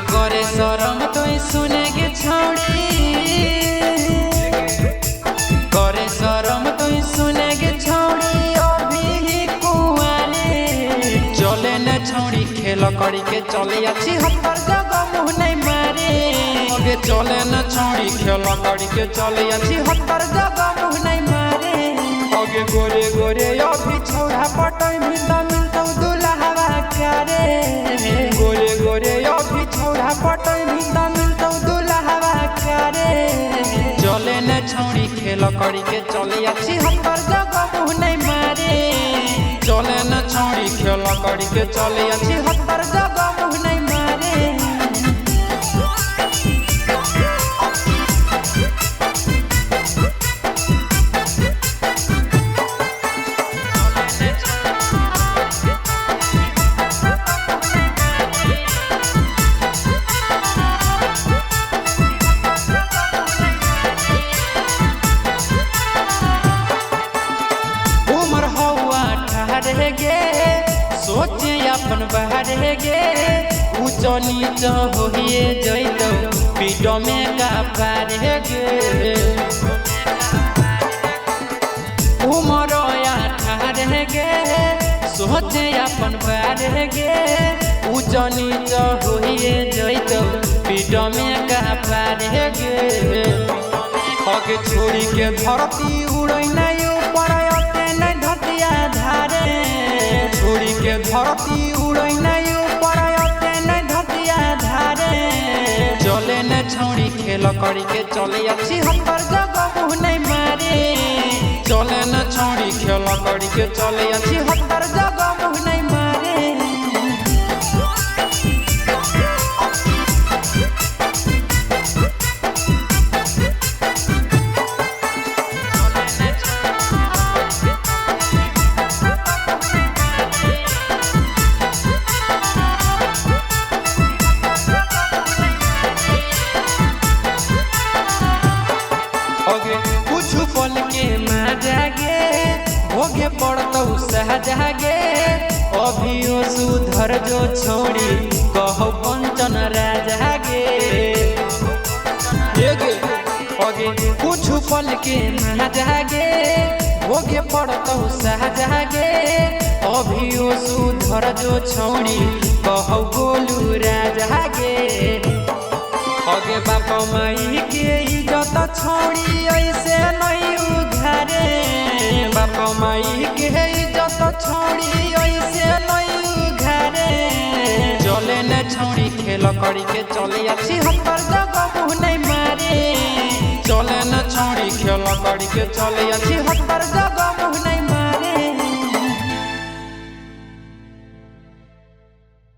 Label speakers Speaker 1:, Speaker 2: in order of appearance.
Speaker 1: करे शरम तो सुने के छौड़ी, करे शरम तो सुने के छौड़ी अभी कुआरे। चले न छौड़ी खेल करी के चले अच्छी हत्तर जगह मुँह नहीं मारे। अगे चले न छौड़ी खेल करी के चले अच्छी हत्तर जगह मुँह नहीं मारे। अगे गोरे गोरे अभी छौड़ा पटै भी त मिलतौ दुल्हवा करे। गोरे गोरे अभी छौड़ा पटै भी त मिलतौ दुल्हवा करे। चले न छौड़ी खेल करी के चले अच्छी हत्तर जगह मुँह नहीं मारे। चले न छौड़ी खेल करी के चले अच्छी हत्तर जगह मुँह नहीं मारे। गे सोचे अपन बाहर गे ऊंच नीच होइए जइतौ पीठ में का पार गे। उमर अठार गे सोचे अपन बाहर गे ऊंच नीच होइए जइतौ पीठ में का पार गे। अगे छोड़ी के धरती उड़ै नहीं ऊपर अते नहीं धरतिया धारे। छोड़ी के धरती उड़ै नहीं ऊपर अते नहीं धरतिया धारे। चले न छौड़ी खेल करी के चले अच्छी हत्तर जगह मुँह नहीं मारे। चले न छौड़ी खेल करी के चले अच्छी हत्तर जगह मुँह नहीं मारे। कुछ पल के जागे भोगे पड़तौ सहजागे अभियो सुधर जो छोड़ी कहो पंचन राजा गे। अगे कुछ पल के जागे भोगे पड़तौ सहजागे अभियो सुधर जो छोड़ी कहो गोलू राजा गे। अगे बाप माई के इज्जत छोड़ी ऐसे नहीं उघारे। बाप माई के इज्जत छोड़ी ऐसे नहीं उघारे। चले न छौड़ी खेल करी के चले अच्छी हत्तर जगह मुँह नहीं मारे। चले न छौड़ी खेल करी के चले अच्छी हत्तर जगह मुँह नहीं।